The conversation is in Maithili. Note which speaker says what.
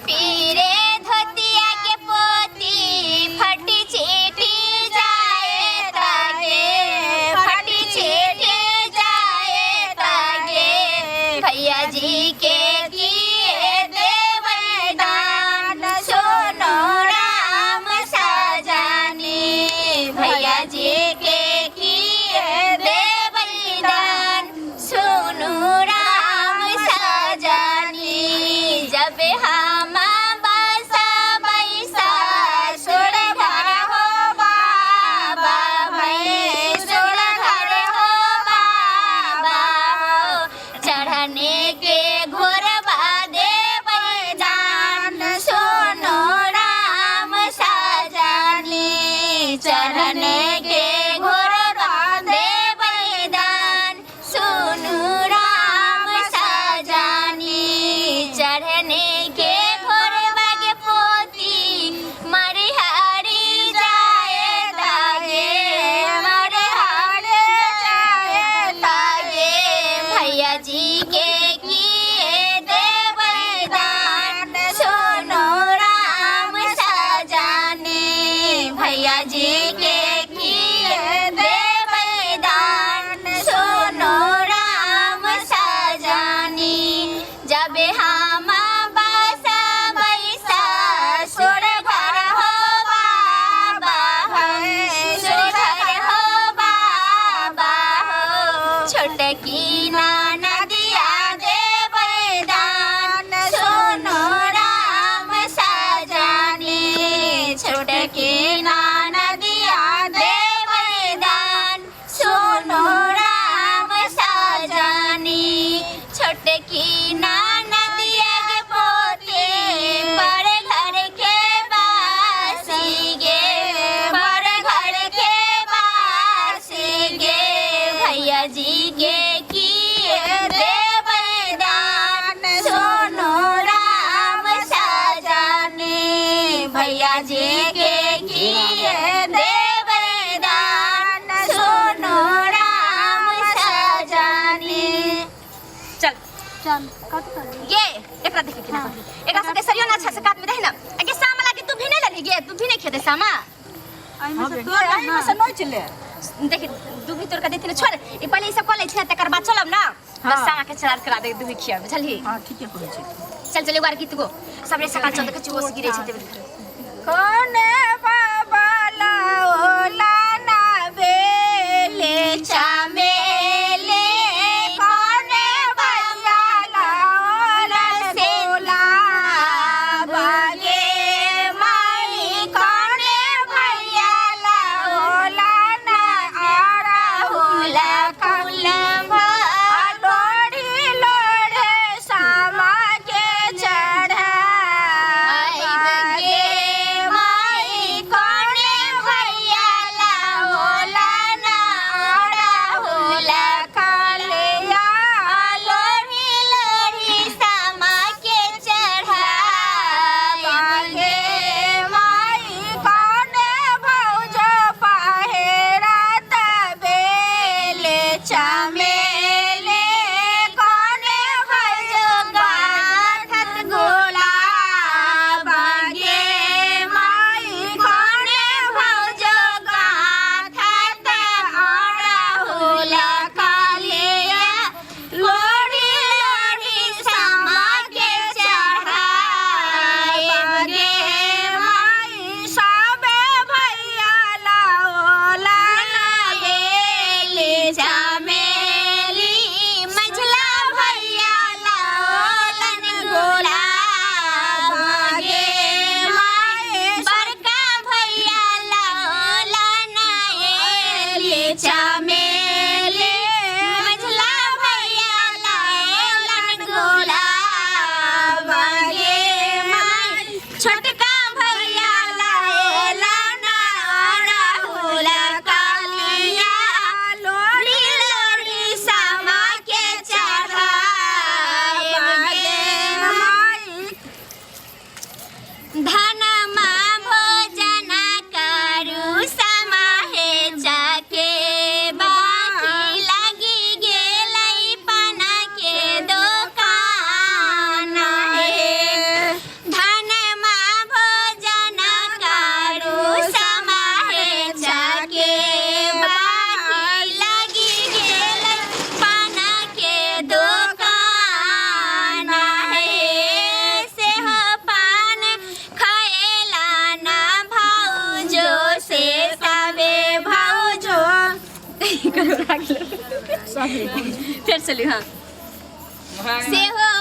Speaker 1: पीरे धोतिया के पोती फटी चीटी जाए तागे फटी चीटी जाए तागे भैया जी के किए देबै दान सुनो राम सजानी भैया जी के किए देबै दान सुनु राम सजनी जब हम बसा बैसा सुर घर हो बाबा भै सुर घर हो बाबा हो चढ़ने के घोरबा देबै दान सुनु राम सजनी चढ़ने के घोरबा देबै दान सुनु राम सजानी चढ़ने के घोरबा के पोती मरिहारी जाए तागे मरिहारी जाए तागे भैया जी के किए देबै दान सुनु राम सजानी भैया जी के किए देबै दान सुनो राम सजानी जब हम बसा बैसा सुर घर हो बाबा हम सुर घर हो बाबा हो छोटकी नदिया देबै दान सुनो राम सजानी छोटकी नदिया देबै दान सुनो राम सजानी छोटकी नदिया के पोते पर घर के बासी गे पर घर के बासी गे भैया जी के किए देबै दान सुनो राम सजानी भैया जी के किए देबै दान सुनो राम सजानी चल
Speaker 2: चल कत कर
Speaker 1: ये एकरा देखी केना कथी एकरा सबके सरियो ना अच्छा से काट में रहे ना अगे सामा लागे तू भी नहीं लली गे तू भी नहीं खेते सामा
Speaker 2: एहिमे से
Speaker 3: तोर एहिमे से नोच ले
Speaker 1: देखी दूभी तोड़ के देती ना छोड़ ई पहले ई सब कऽ लै छी ना तकर बाद चलब ना तो
Speaker 3: हाँ।
Speaker 1: सामा के चलार करा दे दूभी खिया बुझलही
Speaker 3: हां ठीके कहै छी
Speaker 1: चल चल एगो आर गीत गो सबरे सकाल चल देखे छी ओस गिरे छै ते
Speaker 3: कोने बाबा लाओला ना बेले
Speaker 1: चमेले
Speaker 3: कोने भैया लाओला
Speaker 1: से
Speaker 3: गुलाब गे माई कोने भैया लाओला ना अड़हुल
Speaker 1: फूल
Speaker 3: लोढ़ी लोढ़े सामा के चढ़ाई
Speaker 1: गे माई कोने भैया लाओला ना अड़हुल
Speaker 3: कालिया
Speaker 1: लोढ़ी लोढ़ी सामा के चढ़ाई
Speaker 3: गे माई कोने भौज पहेरा तबेले चमेले कोने भौज
Speaker 1: गाथत
Speaker 3: गुलाब गे माई कोने भौज गाथत अड़हुल
Speaker 1: कालिया लोढ़ी लोढ़ी सामा के चढ़ाई
Speaker 3: गे माई सबे भैया लाओला
Speaker 1: बेली चमेली मझला भैया लालन गुलाब गे माई बड़का भैया लालन एली चमेली मझला भैया लालन गुलाब गे माई छोटका भैया लालन अड़हुल कालिया लोरी लोरी सामा के चढ़ाई गे
Speaker 3: माई
Speaker 1: धनमा भोजन करू समाहे चके बाकी लागी गेलै पाना के दोकान हे। फेर चलू। हाँ, से हो।